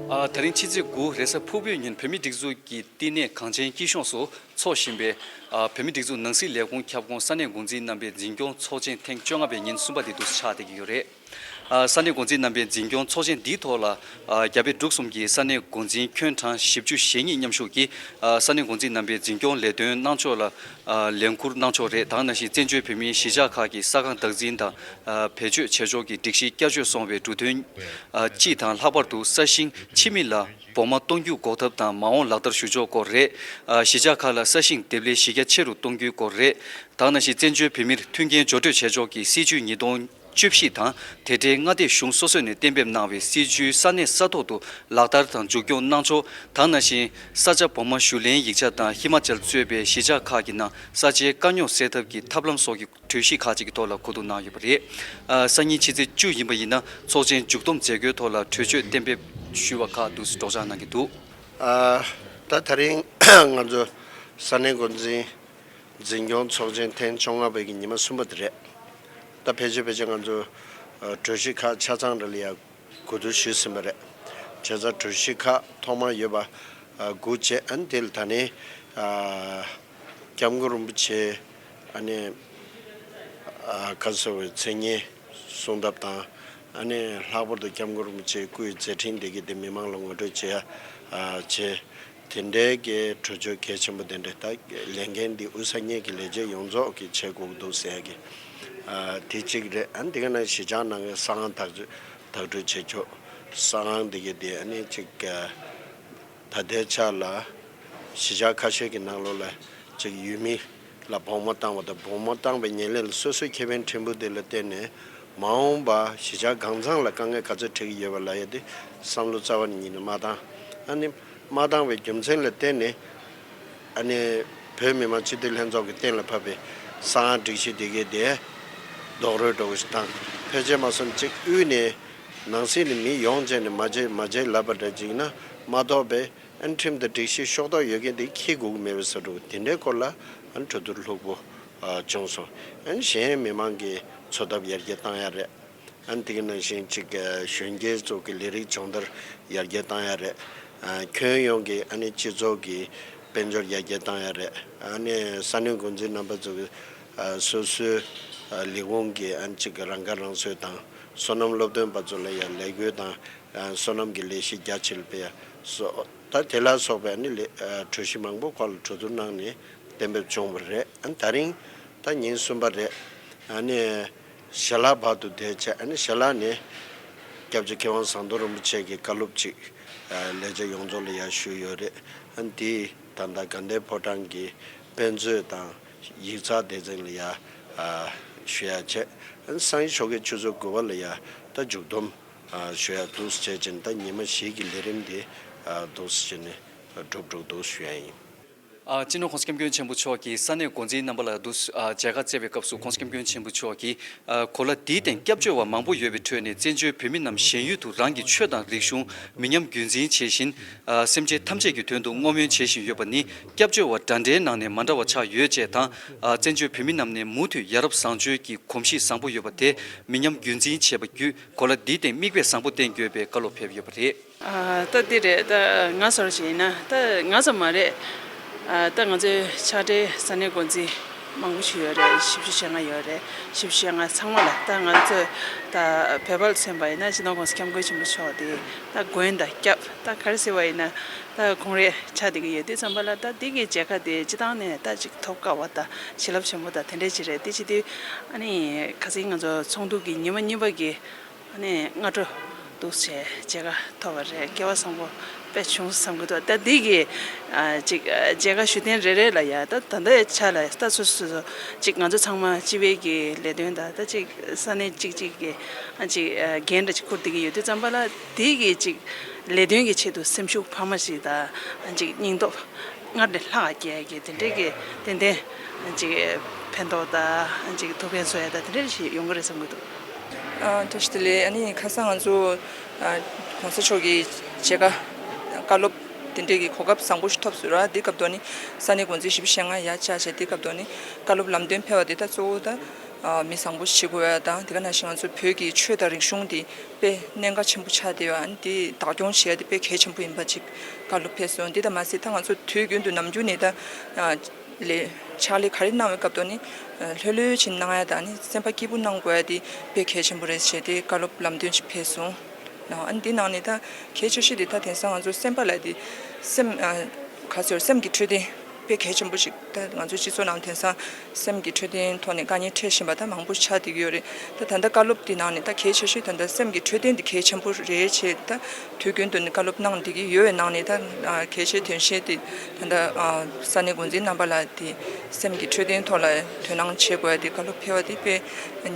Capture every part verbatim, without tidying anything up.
ཨ། ད་རིང་ཕྱི་ཚེས་དགུ་རེས་གཟའ་ཕུར་བུའི་ཉིན་བོད་མིའི་སྒྲིག་འཛུགས་ཀྱི་བསྟི་གནས་གངས་ཅན་སྐྱིད་གཤོངས་སུ་འཚོགས་བཞིན་པའི་ཨ། བོད་མིའི་སྒྲིག་འཛུགས་ནང་སྲིད་ལས་ཁུངས་ཁྱབ་ཁོངས་ས་གནས་འགོ་འཛིན་རྣམ་པའི་འཛིན་སྐྱོང་ཚོགས་ཆེན་ཐེངས་བཅོ་ལྔ་པའི་ཉིན་གསུམ་པ་དེ་དུས་ཆགས་བསྡད་ཀྱི་ཡོད་རེད། ཨ། ས་གནས་འགོ་འཛིན་རྣམ་པའི་འཛིན་སྐྱོང་ཚོགས་ཆེན་འདིའི་ཐོག་ལ། ཨ། རྒྱ་བལ་འབྲུག་གསུམ་གྱི་ས་གནས་འགོ་འཛིན་ཁྱོན་གྲངས་བཞི་བཅུ་ཞེ་གཉིས་མཉམ་ཞུགས་ཀྱིས། ཨ། ས་གནས་འགོ་འཛིན་རྣམ་པའི་འཛིན་སྐྱོང་ལས་དོན་གནང་ཕྱོགས་ལ། ཨ། ལས་འཁུར་གནང་ཕྱོགས་རེད། དེ་ནང་བཞིན་བཙན་བྱོལ་བོད་མིའི་གཞིས་ཆགས་ཁག་གི་ས་ཁང་བདག་འཛིན་དང་། ཨ། བེད་སྤྱོད་བྱེད་ཕྱོགས་ཀྱི་སྒྲིག་གཞི་བསྐྱར་བཅོས་སོང་བའི་འབྲུ་དོན། ཨ། སྤྱི་དང་ལྷག་པར་དུ་ས་ཞིང་ཕྱི་མི་ལ་བོགས་མ་གཏོང་རྒྱུ་འགོག་ཐབས་དང་མ་འོངས་ལག་བསྟར་ཞུ་ཕྱོགས་སྐོར་རེད། ཨ། གཞིས་ཆགས་ཁག་ལ་ས་ཞིང་འདེབས་ལས་གཞི་རྒྱ་ཆེ་རུ་གཏོང་རྒྱུའི་སྐོར་རེད། དེ་ནང་བཞིན་བཙན་བྱོལ་བོད་མིར་མཐུན་རྐྱེན་སྦྱོར་སྤྲོད་བྱེད་ཕྱོགས་ཀྱི་སྲིད་ཇུས་ཉིས་སྟོང་བཅུ་བཞི་དང་། དེ་འབྲེལ་མངའ་སྡེ་གཞུང་སོ་སོས་ནས་གཏན་འབེབས་གནང་བའི་སྲིད་ཇུས་ས་གནས་ས་ཐོག་ཏུ་ལག་བསྟར་དང་མཇུག་སྐྱོང་གནང་ཕྱོགས། དེ་ནང་བཞིན་ས་ཆ་བོགས་མ་ཞུ་ལེན་ཡིག་ཆ་དང་ཧི་མ་ཅལ་གཙོས་པའི་གཞིས་ཆགས་ཁག་གི་ནང་ས་ཆའི་དཀའ་རྙོག་སེལ་ཐབས་ཀྱི་ཐབས་ལམ་སོགས་ཀྱི་གྲོས་གཞི་ཁག་ཅིག་གི་ཐོག་ལ་གོ་བསྡུར་གནང་ཡོད་པ་རེད། ཨ། སང་ཉིན་ཕྱི་ཚེས་བཅུ་ཡིན་པ་ཡིན་ན་ཚོགས་ཆེན་མཇུག་བསྡོམས་མཛད་སྒོའི་ཐོག་ལ་གྲོས་ཆོད་གཏན་འབེབས་ཞུ་བ་ཁག་ཏུ་སྒྲོག་སྦྱང་གནང་གི་འདུག་ཨ། ད་དེ་རིང་ང་ཚོ་ས་གནས་འགོ་འཛིན་འཛིན་སྐྱོང་ཚོགས་ཆེན་ཐེངས་བཅོ་ལྔ་པའི་གི་ཉི་མ་གསུམ་པ་དེ་རེད། ད་ཕལ་ཆེར་ཕལ་ཆེར་ང་ཚོ་ཨ། གྲོས་གཞི་ཁག་ཆ་ཚང་རེ་ལ་ཡ་གོ་བསྡུར་ཞུས་ཟིན་པ་རེད། བྱས་ཙང་གྲོས་གཞི་ཁག་ཐོག་མར་ཡོད་པ་ཨ། དགུ་བྱས། ཨ་ནི་དེ་ལ་ད་ནི་ཨ། སྐྱབས་མགོན་རིན་པོ་ཆེ་ཨ་ནི་ཨ། ག་ཟེར་བའི་མཚན་སྙན་གསུང་ཐབས་དང་། ཨ་ནི་ལྷག་པར་དུ་སྐྱབས་མགོན་རིན་པོ་ཆེའི་སྐུའི་མཛད་འཕྲིན་དེ་གའི་དེ་མི་མང་ལ་ངོ་སྤྲོད་བྱེད་ཡ་ཨ། བྱས། དེ་འདྲའི་གི་གྲོས་ཆོད་གལ་ཆེན་པོ་དེ་འདྲ་ད་ལས་འགན་འདི་དབུས་ས་གཉིས་ཀྱི་ལས་བྱེད་ཡོངས་རྫོགས་ཀྱིས་བྱེད་དགོས་ཀྱི་འདུག་ཟེར་ཡ་གི་ཨ། དེ་གཅིག་རེད། ཨ་ནི་དེ་ག་ནང་གཞིས་ཆགས་ནང་གི་ས་ཁང་བདག་བདག་སྤྲོད་བྱེད་ཕྱོགས། ས་ཁང་དེ་གའི་དེ་ཨ་ནི་གཅིག་ཨ། ད་ལྟའི་ཆ་ལ་གཞིས་ཆགས་ཁ་ཤས་ཀྱི་ནང་ལོགས་ལ་ཅིག་ཡུལ་མི་ལ་བོགས་མ་བཏང་བ་དང་། བོགས་མ་བཏང་བའི་ཉེར་ལེན་ལ་སོ་སོའི་ཁེ་ཕན་ཕྲན་བུ་དེ་ལ་བརྟེན་ནས་མ་འོངས་པ་གཞིས་ཆགས་གང་ཚང་ལ་དཀའ་ངལ་ག་ཚོད་འཕྲད་ཀྱི་ཡོད་པ་ལབ་ཡ་དེ་བསམ་བློ་རྩ་བ་ནས་ཉིད་ནས་མ་བཏང་། ཨ་ནི་མ་བཏང་བའི་རྒྱུ་མཚན་ལ་བརྟེན་ནས་ཨ་ནི་བོད་མི་མང་སྤྱི་འཐུས་ལྷན་ཚོགས་ཀྱིས་གཏན་ལ་ཕབ་པའི་ས་ཁང་སྒྲིག་གཞི་དེ་གའི་དེ་རྡོག་རོལ་འགྲོ་གི་ཞིག་དང་། ཕལ་ཆེར་མ་སོང་ཅིག་དབུས་ནས་ནང་སྲིད་ནས་མི་ཡོང་བྱས་ནས་མ་བྱེད་མ་བྱེད་ལབ་པ་འདྲ་ཅིག་ན་མ་གཏོགས་པའི། ཨ་ནི་ཁྲིམས་དང་སྒྲིག་གཞི་ཤོག་ཐོག་ཡོད་མཁན་དེ་འཁྱེར་དགོས་ཀྱི་མེད་པའི་བཟོ་འདྲ་དེ་འདྲའི་སྐོར་ལ་ཨ་ནི་གྲོས་བསྡུར་ལྷུག་པོ་ཨ་བྱུང་སོང་། ཨ་ནི་གཞན་མི་མང་གི་འཚོ་ཐབས་ཡར་རྒྱས་བཏང་ཡ་རེད། ཨ་ནི་དེ་ག་ནང་བཞིན་ཅིག་གཞོན་སྐྱེས་ཚོ་གི་ལས་རིགས་སྦྱོང་བརྡར་ཡར་རྒྱས་བཏང་ཡ་རེད། ཨ་ཁྱོན་ཡོངས་ཀྱི་ཨ་ནི་སྤྱི་ཚོགས་ཀྱི་དཔལ་འབྱོར་ཡར་རྒྱས་བཏང་ཡ་རེད། ཨ་ནི་ས་གནས་འགོ་འཛིན་རྣམ་པ་ཚོ་གི་ཨ་སོ་སོའི་ཨ་ལས་ཁུངས་ཀྱི་ཨ་ནི་ཅིག་རང་ཁ་རང་གསོ་དང་། སོ་ནམ་སློབ་སྟོན་པ་ཚོ་ལ་ཡང་ལས་བགོས་དང་། ཨ་སོ་ནམ་གྱི་ལས་གཞི་རྒྱ་ཆེ་ལ་སྤེལ་ཡ་སོགས། ད་དེ་ལ་སོགས་པའི་ཨ་ནི་ལས་ཨ་གྲོས་གཞི་མང་པོ་སྐོར་ལ་གྲོས་བསྡུར་གནང་ནས་གཏན་འབེབས་བྱུང་བ་རེད། ཨ་ནི་ད་རིང་ད་ཉིན་གསུམ་པ་རེད། ཨ་ནི་ཞལ་ལག་བར་དུ་བསྡད་བྱས། ཨ་ནི་ཞལ་ལག་ནས་སྐྱབས་རྗེ་མཁས་དབང་ཟམ་གདོང་རིན་པོ་ཆེ་གི་བཀའ་སློབ་ཅིག་ཨ་ལས་བྱེད་ཡོངས་རྫོགས་ལ་ཡར་ཞུས་ཡོད་རེད། ཨ་ནི་དེ་ད་ལྟ་དགའ་ལྡན་ཕོ་བྲང་གི་དཔེ་མཛོད་དང་ཡིག་ཚགས་སྡེ་ཚན་ལ་ཡར་ཨ་ཞུ་ཡ་བྱས། ཨ་ནི་སང་ཉིན་ཞོགས་ཀའི་ཆུ་ཚོད་དགུ་པ་ལ་ཡར་ད་མཇུག་བསྡོམས་ཨ་ཞུ་ཡ་འདུག་སེ་བྱས་བྱས་ནས། ད་ཉི་མ་བཞི་གི་ལས་རིམ་དེ་ཨ་འདུག་སེ་བྱས་ནས་གྲུབ་འགྲོ་འདུག་ཞུ་ཡ་ཡིན། ཨ་སྤྱི་ནོར་༸གོང་ས་༸སྐྱབས་མགོན་ཆེན་པོ་མཆོག་གིས་ས་གནས་འགོ་འཛིན་རྣམ་པ་ལ་འདུག་སེ་ཨ་མཇལ་ཁ་བསྩལ་བའི་སྐབས་སུ། ༸གོང་ས་༸སྐྱབས་མགོན་ཆེན་པོ་མཆོག་གིས་ཨ་གོ་ལ་འདིའི་སྟེང་སྐྱབས་བཅོལ་བ་མང་པོ་ཡོད་པའི་ཁྲོད་ནས་བཙན་བྱོལ་བོད་མི་རྣམས་གཞན་ཡུལ་དུ་རང་གི་ཆོས་དང་རིག་གཞུང་མི་ཉམས་རྒྱུན་འཛིན་བྱེད་བཞིན། ཨ་སེམས་ཅན་ཐམས་ཅད་ཀྱི་དོན་དུ་བསྔོ་སྨོན་བྱེད་བཞིན་ཡོད་པ་ནི་སྐྱབས་བཅོལ་བ་འདྲ་འདྲའི་ནང་ནས་མ་འདྲ་བ་ཆགས་ཡོད་ཅེས་དང་། ཨ་བཙན་བྱོལ་བོད་མི་རྣམས་ནས་མུ་མཐུད་ཡ་རབས་བཟང་སྤྱོད་ཀྱི་གོམས་གཤིས་བཟང་པོ་ཡོད་པ་དེ་མི་ཉམས་རྒྱུན་འཛིན་བྱེད་པ་བརྒྱུད། གོ་ལ་འདིའི་སྟེང་མིག་དཔེ་བཟང་པོ་བསྟན་དགོས་པའི་བཀའ་སློབ་ཕེབས་ཡོད་པ་རེད། ཨ་ད་འདི་རེད། ད་ང་ཚོར་བྱས་ན་ད་ང་ཚོ་མ་རེད། ཨ་ད་ང་ཚོའི་ཕྱག་སྦྲེལ་ས་གནས་འགོ་འཛིན་མང་པོ་ཞིག་ཡོད་རེད། བཞི་བཅུ་ཞེ་ལྔ་ཡོད་རེད། བཞི་བཅུ་ཞེ་ལྔ་ཚང་མ་ལ། ད་ང་ཚོས་ད་བོད་པ་ལ་མཚོན་པ་ཡིན་ན་སྤྱི་ནོར་༸གོང་ས་༸སྐྱབས་མགོན་ཆེན་པོ་མཆོག་དེ་ད་མགོན་དང་སྐྱབས་ད་ག་རེ་ཟེར་བ་ཡིན་ན་ད་ཁོང་རེད་ཆགས་བསྡད་ཀྱི་ཡོད། དེ་ཙམ་པ་ལ་ད་འདི་གི་མཇལ་ཁ་དེ་སྤྱི་བཏང་ནས་ད་ཅིག་ཐོབ་དཀའ་བ་དང་བྱིན་རླབས་ཆེན་པོ་དང་དེ་འདྲས་ཅིག་རེད། དེ་བྱེད་དུས་ཨ་ནི་ཁ་སང་ང་ཚོ་ཚོགས་འདུ་གི་ཉི་མ་གཉིས་པ་གི་ཨ་ནི་སྔ་དྲོ་འདུག་སེ་མཇལ་ཁ་ཐོབ་པ་རེད། སྐལ་བ་བཟང་པོ་དཔེ་བྱུང་བསམ་གྱི་འདུག་ད་འདི་གི་ཨ་ཅིག་ཨ་མཇལ་ཁ་ཞུ་མཁན་རེ་རེ་ལ་ཡ་ད་ད་ལྟའི་ཆ་ལ་ད་སོ་སོ་སོ་ཅིག་ང་ཚོ་ཚང་མ་སྤྱི་པའི་གི་ལས་དོན་དང་ད་ཅིག་ས་གནས་གཅིག་གཅིག་གི་ཨ་ཅིག་ཨ་འགན་འདྲ་ཅིག་འཁུར་བསྡད་ཀྱི་ཡོད་དུས་ཙམ་པ་ལ་འདི་གི་ཅིག་ལས་དོན་གྱི་ཆེད་དུ་སེམས་ཤུགས་འཕར་མ་ཞིག་དང་ཨ་ཅིག་སྙིང་སྟོབས་སྔར་ལས་ལྷག་སྐྱེ་ཡ་གི་དེ་འདྲའི་གི་ཏན་ཏན་ཅིག་ཕན་ཐོགས་དང་ཅིག་ཐུགས་ཕན་གསོ་ཡ་དང་དེ་འདྲ་ཞིག་ཡོང་གི་རེད་བསམ་གྱི་འདུག་ཨ་བཀྲ་ཤིས་བདེ་ལེགས། ཨ་ནི་ཁ་སང་ང་ཚོ་ཨ་༸གོང་ས་མཆོག་གི་མཇལ་ཁ་བཀའ་སློབ་དེ་འདྲའི་གི་གོ་སྐབས་བཟང་པོ་ཞིག་ཐོབ་ཟེར་ར། དེ་སྐབས་དུ་ནི་ས་གནས་འགོ་འཛིན་བཞི་བཅུ་ཞེ་ལྔ་ཡར་བཅར་བྱས། དེ་སྐབས་དུ་ནི་བཀའ་སློབ་ལམ་སྟོན་ཕེབས་པ་དེ་ད་གཙོ་བོ་ད་ ཨ་མི་བཟང་པོ་ཞིག་དགོས་ཡ་དང་། དེ་ག་ནང་བཞིན་ང་ཚོ་བོད་ཀྱི་ཆོས་དང་རིག་གཞུང་དེ་དཔེ་གནད་འགག་ཆེན་པོ་ཆགས་བསྡད་ཡོད། ཨ་ནི་དེ་བདག་སྐྱོང་བྱེད་ཡ་དེ་དཔེ་གལ་ཆེན་པོ་ཡིན་པ་ཅིག་བཀའ་སློབ་ཕེབས་སོང་། དེ་དང་མ་ཟད་ད་ང་ཚོ་དུས་རྒྱུན་དུ་ནམ་རྒྱུན་ནས་ད་ཨ་ལས་ཕྱག་ལས་ག་རེ་གནང་བའི་སྐབས་དུ་ནི་ཨ་ལྷོད་ལྷོད་ཕྱིན་གནང་ཡ་དང་། ཨ་ནི་སེམས་པ་སྐྱིད་པོ་གནང་དགོས་ཡ་དེ་དཔེ་གལ་ཆེན་པོ་རེད་ཟེར་དེ་བཀའ་སློབ་ལམ་སྟོན་ཅིག་ཕེབས་སོང་། ཨ་ནི་འདི་ནང་ནས་ད་གལ་ཆེ་ཤོས་དེ་ད་དེང་སང་ང་ཚོ་སེམས་པ་ལ་དེ་སེམས་ཨ་ག་ཟེར་སེམས་ཀྱི་འཕྲོད་བསྟེན་དཔེ་གལ་ཆེན་པོ་ཞིག་ད་ང་ཚོ་སྤྱི་ཚོགས་ནང་དེང་སང་སེམས་ཀྱི་འཕྲོད་བསྟེན་ཐོག་ནས་དཀའ་ངལ་འཕྲད་བཞིན་པ་ད་མང་པོ་ཆགས་བསྡད་ཀྱི་ཡོད་རེད། ད་ད་ལྟ་བཀའ་སློབ་དེ་ནང་ནས་ད་གལ་ཆེ་ཤོས་ད་ལྟ་སེམས་ཀྱི་འཕྲོད་བསྟེན་དེ་གལ་ཆེན་པོ་རེད་ཅེས་ད་དུས་རྒྱུན་དུ་ནས་བཀའ་སློབ་གནང་བསྡད་ཀྱི་ཡོད་པའི་ནང་ནས་ད་གལ་ཆེའི་དོན་ཤེས་དེ་ད་ལྟ་ས་གནས་འགོ་འཛིན་རྣམ་པ་ལ་དེ་སེམས་ཀྱི་འཕྲོད་བསྟེན་ཐོག་ལ་དོ་སྣང་བྱེད་དགོས་ཡ་དེ་བཀའ་སློབ་ཕེབས་པ་དེ་དཔེ་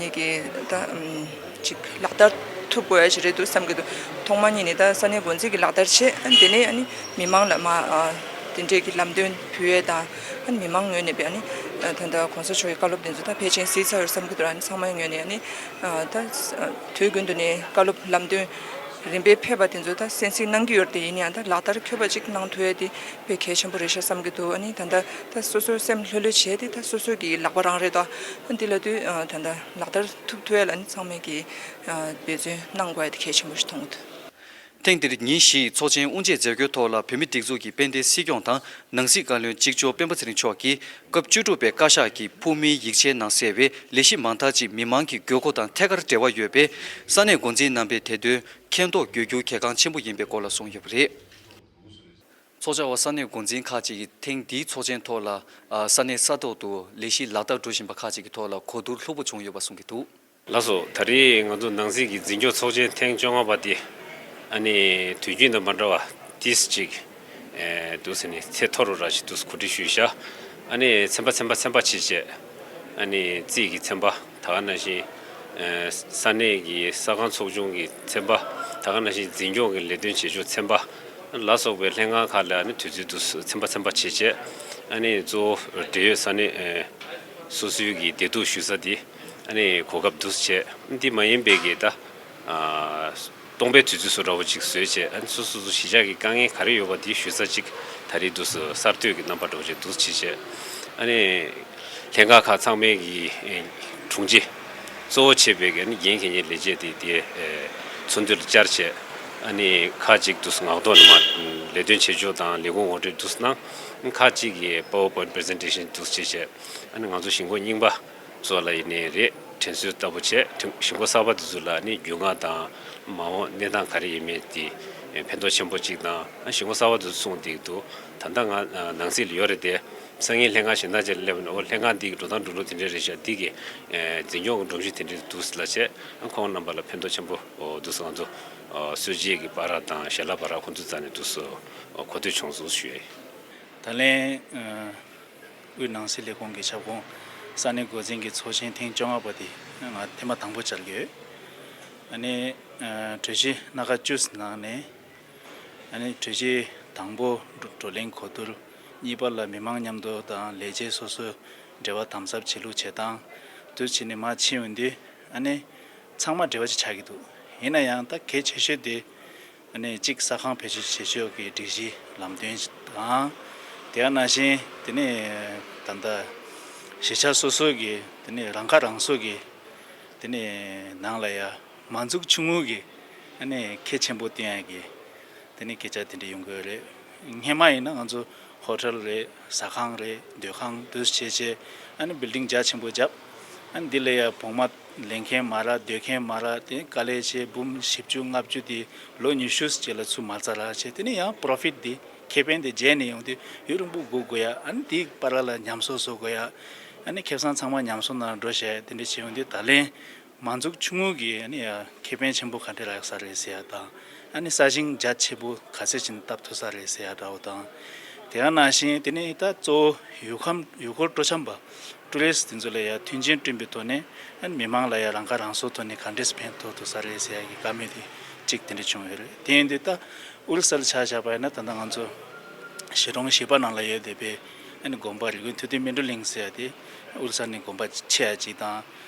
ཉིད་ཀྱི་ད། ཅིག་ལག་བསྟར་ཐུབ་དགོས་ཡ་ཞིག་རེད་འདུག་བསམ་གྱི་འདུག་ཐོག་མ་ཉིད་ནས་ད་ས་གནས་འགོ་འཛིན་གྱི་ལག་བསྟར་བྱས། ཨ་ནི་དེ་ནས་ཨ་ནི་མི་མང་ལ་མ་ཨ་དེ་འདྲས་ཀྱི་ལམ་སྟོན་ཕུལ་ཡས་དང་། ཨ་ནི་མི་མང་ངོས་ནས་པའི་ཨ་ནི་ད་ལྟ་གོང་ས་མཆོག་གི་བཀའ་སློབ་དེ་ཚོ་ད་ཕལ་ཆེར་གཟིགས་ཚར་ཡོད་བསམ་གྱི་འདུག་ཨ་ནི་ཚང་མའི་ངོས་ནས་ཨ་ནི་ད་དུས་རྒྱུན་དུ་ནས་བཀའ་སློབ་ལམ་སྟོན་རིམ་པས་ཕེབས་པ་དེ་ཚོ་ད་གསན་གཟིགས་གནང་གི་ཡོད་རེད། དེ་ཡིན་ཡང་ད་ལག་བསྟར་འཁྱོལ་བ་ཅིག་གནང་ཐུབ་ཡས་དེ་དཔེ་གལ་ཆེན་པོ་རེད་ཤག་བསམ་གྱི་འདུག་ཨ་ནི་ད་ལྟ་ད་སོ་སོའི་སེམས་ལྷོད་ལྷོད་བྱས་ཏེ་ད་སོ་སོ་གི་ལག་པ་རང་རེད་དོ། ཨ་ནི་དེ་ལ་དུས་ད་ལྟ་ལག་བསྟར་ཐུབ་ཐུབ་ཡས་ལ་ནི་ཚང་མས་ཀྱི་འབད་བརྩོན་གནང་དགོས་ཡ་དེ་གལ་ཆེན་པོ་ཞིག་མཐོང་གི་འདུག་ཐེངས་འདིར་ཉིན་བཞིའི་ཚོགས་ཆེན་དབུ་འབྱེད་མཛད་སྒོའི་ཐོག་ལ་བོད་མིའི་སྒྲིག་འཛུགས་ཀྱི་དཔལ་ལྡན་སྲིད་སྐྱོང་དང་ནང་སྲིད་བཀའ་བློན་གཅིག་ལྕོགས་སྤེན་པ་ཚེ་རིང་མཆོག་གིས་སྐབས་བཅུ་དྲུག་པའི་བཀའ་ཤག་གི་ཕུགས་མིན་ཡིག་ཆའི་ནང་གསལ་བའི་ལས་གཞི་མང་དག་ཅིག་མི་མང་གི་དགོས་མཁོ་དང་ཐད་ཀར་འབྲེལ་བ་ཡོད་པས། ས་གནས་འགོ་འཛིན་རྣམ་པས་དེ་དོན་མཁྱེན་རྟོགས་དགོས་རྒྱུ་གལ་འགངས་ཆེན་པོ་ཡིན་པའི་སྐོར་ལ་གསུངས་ཡོད་པ་རེད། ཚོགས་བཅར་བ་ས་གནས་འགོ་འཛིན་ཁག་ཅིག་གིས་ཐེངས་འདིའི་ཚོགས་ཆེན་ཐོག་ལ། ཨ། ས་གནས་ས་ཐོག་ཏུ་ལས་གཞི་ལག་བསྟར་འགྲོ་བཞིན་པ་ཁག་ཅིག་གི་ཐོག་ལ་གོ་བསྡུར་ལྷུག་པོ་བྱུང་ཡོད་པ་གསུང་གི་འདུག་ལགས་སོ། ད་རེས་ང་ཚོ་ནང་སྲིད་ཀྱི་འཛིན་སྐྱོང་ཚོགས་ཆེན་ཐེངས་བཅོ་ལྔ་པ་དེ་ཨ་ནི་དུས་རྒྱུན་དང་མ་འདྲ་བ་ཏིས་ཅིག་ཨེ་འདུག་ཟེར་ནས་ཚད་མཐོ་རུ་ར་ཞིག་འདུག་གོ་སྒྲིག་ཞུས་ཤག་ཨ་ནི་ཚན་པ་ཚན་པ་ཚན་པ་བྱས་བྱས། ཨ་ནི་རྩིས་ཀྱི་ཚན་པ། ད་ག་ནང་བཞིན་ཨེ་ས་གནས་ཀྱི་ས་ཁང་ཚོགས་ཆུང་གི་ཚན་པ། ད་ག་ནང་བཞིན་འཛིན་སྐྱོང་གི་ལས་དོན་བྱེད་ཕྱོགས་ཚན་པ་ལ་སོགས་པའི་ལྷན་ཁང་ཁག་ལ་ཨ་ནི་དུས་ཚོད་དུ་ཚན་པ་ཚན་པ་བྱས་བྱས། ཨ་ནི་གཙོ་བོ་འབྲེལ་ཡོད་ས་གནས་ཨེ་སོ་སོའི་གི་བདེ་སྡུག་ཞུ་ས་དེ་ཨ་ནི་གོ་སྐབས་འདུག་སེ་བྱས། འདི་མ་ཡིན་པའི་གི་ད་ཨ་སྟོང་པའི་དུས་ཚོད་བཟོ་འདྲ་བོ་ཅིག་བཟོས་བྱས། ཨ་ནི་སོ་སོ་སོ་གཞིས་ཆགས་ཀྱི་དཀའ་ངལ་ག་རེ་ཡོད་པ་དེ་ཞུ་ས་ཅིག་ད་རེས་འདུག་སེ་གསར་གཏོད་ཀྱི་རྣམ་པ་འདྲ་བོ་ཅིག་འདུག་སེ་བྱས་བྱས། ཨ་ནི་ལྷན་ཁང་ཁག་ཚང་མའི་གི་ཨེ་དྲུང་ཆེ་གཙོ་བོ་བྱས་པའི་གི་ཨ་ནི་འགན་འཁྱེར་མཁན་ལས་བྱེད་དེ་དེ་ཨེ་ཚོགས་འདུ་ལ་བཅར་བྱས། ཨ་ནི་ཁག་ཅིག་འདུག་སེ་ངག་ཐོག་ནས་མར་ལས་དོན་བྱེད་ཕྱོགས་དང་ལས་ཁུངས་ངོ་སྤྲོད་འདུག་སེ་གནང་། ཁག་ཅིག་གིས་PowerPoint presentation འདུག་སེ་བྱས་བྱས། ཨ་ནི་ང་ཚོ་གཞིས་འགོ་རྙིང་པ་ཚོ་ལ་ཡིན་ནའི་རེད། དྲན་གསོ་ལྟ་བུ་བྱས། དྲན་གཞིས་འགོ་གསར་པ་དེ་ཚོ་ལ་ནི་རྒྱུས་མངའ་དང་མ་འོངས་གནས་སྟངས་ག་རེ་ཡིན་མིན་དེ་ཕན་ཐོགས་ཆེན་པོ་གཅིག་དང་། ཨ་གཞིས་འགོ་གསར་པ་དེ་ཚོ་གསུངས་བསྡད་འདུག་ད་ལྟ་ང་ནང་སྲིད་ལ་ཡོད་རེད་དེ། སང་ཉིན་ལྷན་ཁང་གཞན་དག་ཅིག་ལ་སླེབས་ན། འོ་ལྷན་ཁང་འདི་གི་འགྲོ་སྟངས་འགྲོ་ལུགས་དེ་འདྲ་རེད་ཤག་འདི་གི་འཛིན་སྐྱོང་གི་སྒྲོམ་གཞི་དེ་འདྲ་འདུག་ལ་བྱས། ཨ་ཁོང་རྣམ་པ་ལ་ཕན་ཐོགས་ཆེན་པོ་འདུག་ང་ཚོ་སྲོལ་འབྱེད་ཀྱི་བར་དང་ཞལ་ལག་བར་ཁོང་ཚོའི་རྩ་ནས་འདུག་གོ་ཐོས་བྱུང་སོང་ཞུ་ཡ་ཡིན། ད་ལན་ཨ་དབུས་ནང་སྲིད་ལས་ཁུངས་ཀྱི་ཁྱབ་ཁོངས་ས་གནས་འགོ་འཛིན་གྱི་ཚོགས་ཆེན་ཐེངས་བཅོ་ལྔ་པ་དེ་ང་ཐེངས་མ་དང་པོ་བཅར་གྱི་ཡོད། ཨ་ནི་ཨ་གྲོས་གཞི་སྣ་ཁ་བཅུ་ནང་ནས། ཨ་ནི་གྲོས་གཞི་དང་པོ་བགྲོ་གླེང་གོ་བསྡུར། གཉིས་པ་ལ་མི་མང་མཉམ་དུ་དང་ལས་བྱེད་སོ་སོའི་འབྲེལ་བ་དམ་ཟབ་བྱེད་ལུགས་བྱེད་སྟངས། དུས་ཕྱིན་ནས་མར་ཕྱིན་ཡོང་དུས་ཨ་ནི་ཚང་མ་འབྲེལ་བ་ཅིག་ཆགས་ཀྱི་འདུག་ཡིན་ན་ཡང་ད་གལ་ཆེ་ཤོས་དེ། ཨ་ནི་གཅིག་ས་ཁང་བེད་སྤྱོད་བྱེད་ཕྱོགས་ཀྱི་སྒྲིག་གཞི་ལམ་སྟོན་དང་། དེ་ག་ནང་བཞིན་དེ་ནས་ད་ལྟ་གཞིས་ཆགས་སོ་སོ་གི་དེ་ནས་རང་ཁ་རང་གསོ་གི་དེ་ནས་ནང་ལ་ཡ་མ་འཛུགས་ཆུང་ངུ་གི་ཨ་ནི་ཁེ་ཆེན་པོ་བཏོན་ཡ་གི་དེ་ནས་སྐད་ཆ་དེ་འདྲ་ཡོང་གི་ཡོད་རེད། སྔན་མ་ཡིན་ན་ང་ཚོ་ཧོ་ཊེལ་རེད། ཟ་ཁང་རེད། སྡོད་ཁང་དེ་བྱས་བྱས། ཨ་ནི་བིལ་ཌིང་རྒྱ་ཆེན་པོ་བརྒྱབ། ཨ་ནི་འདི་ལ་ཡ་བོང་མ་ལེན་མཁན་མ་རག་སྡོད་མཁན་མ་རག་དེ་དཀའ་ལས་བྱས། འབུམ་བཞི་བཅུ་ལྔ་བཅུ་དེ་ལོ་ཉི་ཤུ་ཅིག་ལ་ཚུར་མ་ཚར་ར་བྱས། དེ་ནས་ཡང་པོ་རོ་ཕིཊ་དེ་ཁེ་ཕན་དེ་རྗེས་ནས་ཡོང་དུས་ཡུན་རིང་པོ་སྒུག་དགོས་ཡ། ཨ་ནི་དེའི་བར་ལ་ཉམས་གསོ་བཟོ་དགོས་ཡ། ཨ་ནི་ཁེ་བཟང་ཚང་མ་ཉམས་གསོ་ནང་འགྲོ་བྱས། དེ་འདྲ་བྱས་ཡོང་དུས་ད་ལན་མ་འཛུགས་ཆུང་ངུ་གི་ཨ་ནི་ཡ་ཁེ་ཕན་ཆེན་པོ་ག་འདྲ་རག་ས་རེད་ཟེར་ཡ་དང་། ཨ་ནི་ས་ཞིང་རྒྱ་ཆེ་པོ་ག་ཚད་ཅིག་བཏབ་ཐུབ་ས་རེད་ཟེར་ཡ་འདྲ་བོ་དང་། དེ་ག་ནང་བཞིན་དེ་ནས་ད་གཙོ་བོ་ཡུལ་ཁམས་ཡུལ་སྐོར་སྤྲོ་འཆམ་པ་ཊུ་རི་སི་དེ་ཚོ་ལ་ཡ་མཐུན་རྐྱེན་བསྐྲུན་པའི་ཐོག་ནས། ཨ་ནི་མི་མང་ལ་ཡ་རང་ཁ་རང་གསོའི་ཐོག་ནས་ག་འདྲས་ཕན་ཐོགས་ཐུབ་ས་རེད་ཟེར་ཡ་གི་བཀའ་མོལ་དེ་གཅིག་དེ་འདྲ་བྱུང་ཡོད་རེད། དེ་ཡིན་དུས་ད་ཨོ་རི་ས་ལ་ཆ་བཞག་པ་ཡིན་ན། ད་ལྟ་ང་ཚོ་གཞིས་གྲོང་བཞི་པ་ནང་ལ་ཡོད་བསྡད་པའི་ཨ་ནི་དགོན་པ་རི་ཀོན་ཐུབ་བསྟན་སྨིན་གྲོལ་གླིང་ཟེར་ཡ་དེ་ཨོ་རི་ས་ནས་དགོན་པ་ཆེ་ཡ་གཅིག་དང་།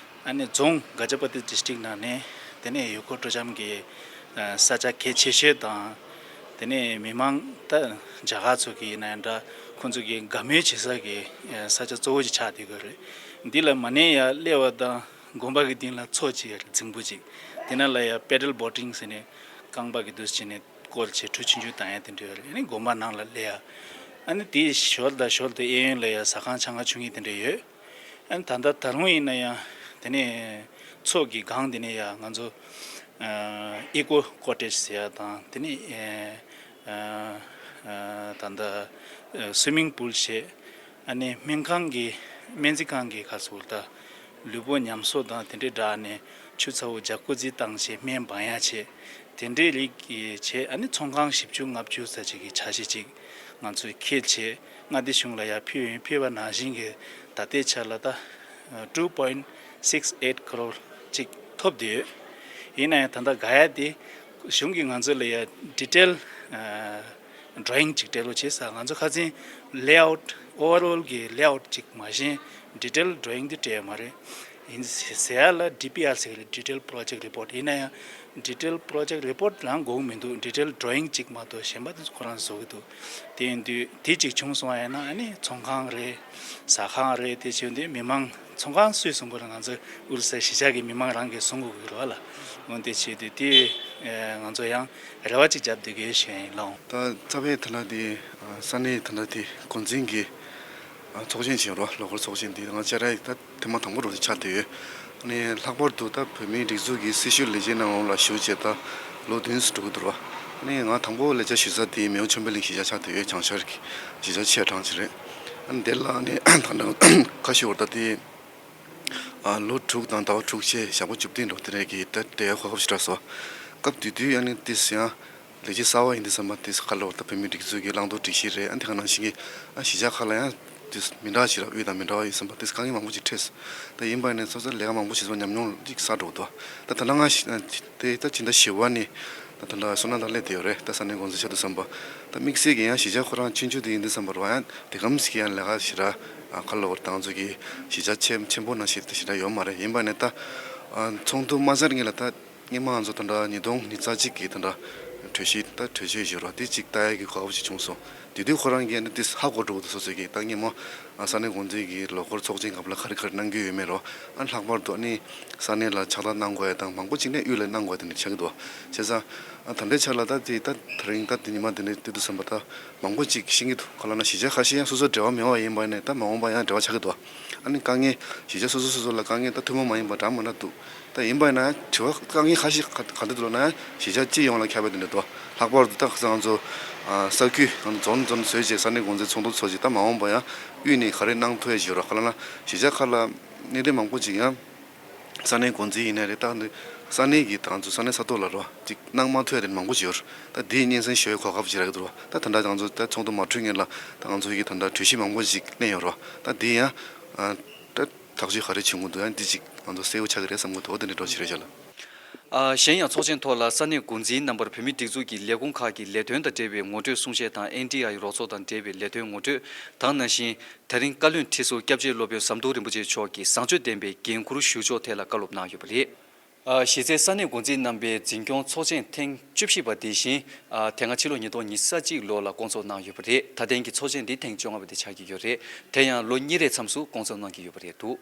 ཨ་ནི་རྫོང་ག་ཇ་པ་ཏི་ཌི་སི་ཊིག་ནང་ནས་དེ་ནས་ཡུལ་སྐོར་སྤྲོ་འཆམ་གྱི་ཨ་ས་ཆ་གལ་ཆེ་ཤོས་དང་། དེ་ནས་མི་མང་ད་རྒྱ་གར་ཚོ་གི་ཡིན་ན་ཡང་འདྲ། ཁོང་ཚོ་གི་དགའ་མོས་བྱེད་ས་གི་ཨ་ས་ཆ་གཙོ་བོ་ཅིག་ཆགས་བསྡད་ཀྱི་རེད། འདི་ལ་མ་ནས་ཡར་སླེབས་པ་དང་དགོན་པ་གི་སྟེང་ལ་མཚོ་གཅིག་ཡོད་རེད། རྫིང་བུ་གཅིག་དེ་ན་ལ་ཡར་པེ་ཌལ་བོ་ཊིང་ཟེར་ནས་རྐང་པ་གི་འདུག་སེ་བྱས་ནས་སྐོར་བྱས་གྲུ་ཆུང་ཆུང་བཏང་ཡ་དེ་འདྲ་ཡོད་རེད། ཨ་ནི་དགོན་པ་ནང་ལ་སླེབས་ཡ། ཨ་ནི་དེའི་ཞོར་དང་ཞོར་དུ་གཡས་གཡོན་ལ་ཡར་ཟ་ཁང་ཆང་ཁང་ཆུང་ངུ་དེ་འདྲ་ཡོད། ཨ་ནི་ད་ལྟ་ད་རུང་ཡིན་ན་ཡང་དེ་ནས་མཚོ་གི་སྒང་དེ་ནས་ཡར་ང་ཚོ་ཨ་ཨི་ཀོ་ཀོ་ཊེཇ་ཟེར་ཡ་དང་དེ་ནས་ཨ་ཨ་ད་ལྟ་ཨ་སུའི་མིང་པུལ་བྱས། ཨ་ནི་སྨན་ཁང་གི་སྨན་རྩིས་ཁང་གི་ཁ་སོ་ད་ལུས་པོ་ཉམས་གསོ་དང་དེ་འདྲའི་སྦྲགས་ནས་ཆུ་ཚ་བོ་ཇ་ཀུ་ཛི་བཏང་བྱས་སྨན་སྦང་ཡ་བྱས། དེ་འདྲའི་རིགས་ཀྱི་བྱས། ཨ་ནི་ཚོང་ཁང་བཞི་བཅུ་ལྔ་བཅུ་ཙམ་ཅིག་གི་འཆར་གཞི་ཅིག་ང་ཚོས་འཁྱེར་བྱས་མངའ་སྡེ་གཞུང་ལ་ཡར་ཕུལ་ཡིན། ཕུལ་བ་ནང་བཞིན་གྱི་ད་ལྟའི་ཆར་ལ་ད་two point six eight crore ཅིག་ཐོབ་བསྡད་ཡོད། ཡིན་ན་ཡང་ད་ལྟ་དགའ་ཡ་དེ་གཞུང་གིས་ང་ཚོ་ལ་ཡར་ཌི་ཊེལ་ཌོ་རོ་ཡིང་ཅིག་སྤྲད་རོགས་བྱེད་ཟེར། ང་ཚོ་ཁ་སང་ལེ་ཨའུཊ་ཨོ་ཝར་ཨོལ་གྱི་ལེ་ཨའུཊ་ཅིག་མ་གཞི་ཌི་ཊེལ་ཌོ་རོ་ཡིང་དེ་སྤྲད་ཡོད་མ་རེད། ཡིན་ཟེར་ཡ་ལ་ཌི་པི་ཨར་ཟེར་གྱི་རེད། ཌི་ཊེལ་པོ་རོ་ཇེཀ་རི་པོརཊ། ཡིན་ན་ཡང་ཌི་ཊེལ་པོ་རོ་ཇེཀ་རི་པོརཊ་རང་དགོས་ཀྱི་མི་འདུག་ཌི་ཊེལ་ཌོ་རོ་ཡིང་ཅིག་མ་གཏོགས་གཞན་པ་དེ་ཚོ་ཁོ་རང་བཟོ་གི་འདུག་དེ་ཡིན་དུས་དེ་གཅིག་བྱུང་སོང་བ་ཡིན་ན་ཨ་ནི་ཚོང་ཁང་རེད། ཟ་ཁང་རེད། དེ་བྱས་དུས་མི་མང་ཚོང་ཁང་སུས་བཟུང་དགོས་རེད། ང་ཚོ་ཨུ་རུ་སུ་གཞིས་ཆགས་ཀྱི་མི་མང་རང་གིས་བཟུང་དགོས་ཀྱི་རེད་བ་ལ། འོན་ཏེ་བྱས་དུས་དེ་ང་ཚོ་ཡང་རེ་བ་ཅིག་བརྒྱབ་བསྡད་ཀྱི་ཡོད་ཞུ་ཡ་ཡིན་ལགས། ད་རྩ་བའི་དེ་འདྲ་དེ་ས་གནས་དེ་འདྲ་དེ་འགོ་འཛིན་གྱི་ཚོགས་ཆེན་བྱས་རོགས། ལོ་འཁོར་ཚོགས་ཆེན་འདི་ང་བཅས་རའི་ད་ཐེངས་མ་དང་པོ་རོགས་ཆགས་བསྡད་ཡོད། ཨ་ནི་ལྷག་པར་དུ་ད་བོད་མིའི་སྒྲིག་འཛུགས་ཀྱི་སྲི་ཞུ་ལས་བྱེད་གནང་ལ་ཞུགས་བྱས་ད་ལོ་བདུན་ཙམ་འགྲོ་གི་འདུག་ར། ཨ་ནི་ང་དང་པོ་ལས་བྱ་ཞུ་ས་དེ་མེའོ་ཆོས་འཕེལ་གླིང་གཞིས་ཆགས་ཆགས་བསྡད་ཡོད། བྱང་ཤར་གྱི་གཞིས་ཆགས་ཆེ་གྲས་ཅིག་རེད། ཨ་ནི་དེ་ལ་ཨ་ནི་ད་ལྟ་ཁ་ཤས་བར་ད་དེ་ལོ་དྲུག་དང་ཟླ་བ་དྲུག་བཅས་ཞག་པོ་བཅུ་བདུན་འགྲོ་དེ་རེད་ཀྱི་ད་དེ་གོ་སྐབས་ཤིག་རག་སོང་། སྐབས་དེ་དུས་ཨ་ནི་དེ་ཡང་ལས་བྱེད་གསར་པ་ཡིན་དུས་ཙམ་པ་དེ་ཁ་ལོ་ད་བོད་མིའི་སྒྲིག་འཛུགས་ཀྱི་བླང་དོར་སྒྲིག་གཞི་རེད། ཨ་དེ་ག་ནང་བཞིན་གྱི་ཨ་གཞིས་ཆགས་ཁག་ལ་ཡང་དེ་མི་འདྲ་ཞིག་ར་དབུས་དང་མི་འདྲ་བ་ཡིན་ཙམ་པ་དེ་དཀའ་ངལ་མང་པོ་ཅིག་འཕྲད། ད་ཡིན་པ་ནས་སོ་སོ་ལས་ཀ་མང་པོ་ཞིག་སོ་ཉམས་མྱོང་ཅིག་བསགས་འགྲོ་འདུག་ད་ད་ལྟ་ང་ཞི་དེ་ད་ཕྱི་ཟླ་བཞི་པ་ནས་ད་ད་ལྟ་བསོད་ནམས་དང་སླེབས་བསྡད་ཡོད་རེད། ད་ས་གནས་འགོ་འཛིན་ཆགས་དུས་ཙམ་པ་ད་དམིགས་བསལ་གྱི་ཡང་གཞིས་ཆགས་ཁོ་རང་ཆུང་ཆུང་དེ་ཡིན་དུས་ཙམ་པ་ར་ཡང་དེ་གམ་ཞིག་ཡང་ལས་ཀ་ཞིག་ར་ཁ་ལོ་བར་ད་ང་ཚོ་གི་གཞིས་ཆགས་ཆེ་ཆེན་པོ་ནང་བཞིན་དེ་ཞིག་ར་ཡོད་མ་རེད། ཡིན་པ་ནས་ད་ཚོགས་འདུ་མ་ཚར་སྔོན་ལ་ད། སྔོན་མ་ང་ཚོ་ད་ལྟ་ཉིས་སྟོང་ཉི་ཤུ་རྩ་གཅིག་གི་ད་ལྟ་གྲོས་གཞི་ད་གྲོས་ཆོད་བཞག་རོགས་དེ་གཅིག་ལྟ་ཡག་གི་གོ་སྐབས་ཤིག་བྱུང་སོང་། དེ་དུས་ཁོ་རང་གིས་ནི་དེ་ཧ་གོ་འགྲོ་གི་འདུག་སོ་སོ་གིས་ད་སྔོན་མ་ས་གནས་འགོ་འཛིན་གྱི་ལོ་འཁོར་ཚོགས་ཆེན་སྐབས་ལ་ག་རེ་ག་རེ་གནང་རྒྱུ་ཡོད་མེད་རོ། ཨ་ལྷག་པར་དུ་ཨ་ནི་ས་གནས་ལ་ཕྱག་རྟགས་གནང་དགོས་ཡ་དང་མང་པོ་ཅིག་ནས་དབུས་ལ་གནང་དགོས་ཡ་དེ་འདྲ་ཆགས་ཀྱི་འདུག་བྱས་ཙང་ད་ལྟའི་ཆ་ལ་ད་དེ་ད་དེ་རིང་ད་དེ་ཉི་མ་དེ་ནས་དེ་དུས་ཙམ་པ་ད་མང་པོ་ཅིག་ཤེས་ཀྱི་འདུག་ག་ལ་ན་གཞིས་ཆགས་ཁ་ཤས་ཡང་སོ་སོ་འབྲེལ་བ་མེད་པ་ཡིན་པ་ནས་ད་མ་འོངས་པ་ཡང་འབྲེལ་བ་ཆགས་ཀྱི་འདུག་ཨ་ནི་དཀའ་ངལ་གཞིས་ཆགས་སོ་སོ་སོ་སོ་ལ་དཀའ་ངལ་ད་ཐུན་མོང་མ་ཡིན་པ་འདྲ་མི་འདྲ་འདུག་ད་ཡིན་པ་ཡིན་ན་དྲི་བ་དཀའ་ངལ་ཁ་ཤས་ག་ག་འདྲ་འདུག་ལབ་ན་ཡང་གཞིས་ཆགས་སྤྱི་ཡོངས་ལ་ཁྱབ་པ་དེ་འདྲ་འདུག་ལྷག་པར་དུ་ད་ཁ་སང་ང་ཚོ་ས་ཁུལ་ང་ཚོ་རྫོང་རྫོང་བཟོས་རྗེས་ས་གནས་འགོ་འཛིན་ཚོགས་འདུ་ཚོགས་རྗེས་ད་མ་འོངས་པ་ཡང་དབུས་ནས་ག་རེ་གནང་ཐུབ་ཡ་ཞིག་ཡོད་རོགས། ག་ལ་ན་གཞིས་ཆགས་ཁག་ལ་གནད་དོན་མང་པོ་ཅིག་ཡང་ས་གནས་འགོ་འཛིན་ཡིན་ནའི་རེད། ད་ས་གནས་ཀྱི་ད་ང་ཚོ་ས་གནས་ས་ཐོག་ལ་རོགས་ཅིག་གནང་མ་ཐུབ་ཡ་དེ་མང་པོ་ཅིག་ཡོད་རོགས། ད་དེའི་སྙན་སེང་ཞུ་ཡའི་གོ་སྐབས་ཅིག་རག་གི་འདུག་རོགས། ད་ད་ལྟ་ང་ཚོ་ད་ཚོགས་འདུ་མ་གྲོལ་སྔོན་ལ་ད་ང་ཚོ་གི་ད་ལྟ་གྲོས་གཞི་མང་པོ་ཅིག་གནས་ཡོད་རོགས། ད་དེ་ཡང་ད་ཐག་གཅོད་ག་རེ་བྱུང་གི་འདུག་ཡང་འདི་ཅིག་ང་ཚོ་གསལ་པོ་ཆགས་ཀྱི་རེད་བསམ་གྱི་འདུག་དེ་འདྲ་འགྲོ་ཞིག་རེད་ཤག་ལ། ཨ། གཞན་ཡང་ཚོགས་ཆེན་ཐོག་ལ་ས་གནས་འགོ་འཛིན་རྣམ་པར་བོད་མིའི་སྒྲིག་འཛུགས་ཀྱི་ལས་ཁུངས་ཁག་གི་ལས་དོན་དང་འབྲེལ་བའི་ངོ་སྤྲོད་གསུང་བཤད་དང་ཨེན་ཌི་ཨའི་རོགས་ཚོགས་དང་འབྲེལ་བའི་ལས་དོན་ངོ་སྤྲོད་དང་ནང་བཞིན་དེ་རིང་བཀའ་བློན་ཁྲི་ཟུར་སྐྱབས་རྗེ་སློབ་དཔོན་ཟམ་གདོང་རིན་པོ་ཆེ་མཆོག་གིས་བཟང་སྤྱོད་ལྡན་པའི་འགན་འཁུར་ཞུ་ཕྱོགས་ཐད་ལ་བཀའ་སློབ་གནང་ཡོད་པ་རེད། ཨ། གཞི་རྩའི་ས་གནས་འགོ་འཛིན་རྣམ་པའི་འཛིན་སྐྱོང་ཚོགས་ཆེན་ཐེངས་བཅུ་བཞི་པ་དེ་བཞིན་ཨ། དེ་སྔ་ཕྱི་ལོ་ཉིས་སྟོང་ཉི་ཤུ་རྩ་གཅིག་ལོ་ལ་སྐོང་ཚོགས་གནང་ཡོད་པ་རེད། ད་ཐེངས་ཀྱི་ཚོགས་ཆེན་འདི་ཐེངས་བཅོ་ལྔ་པ་དེ་ཆགས་ཀྱི་ཡོད་རེད། དེ་ཡང་ལོ་གཉིས་རེའི་མཚམས་སུ་སྐོང་ཚོགས་གནང་གི་ཡོད་པ་རེད་འདུག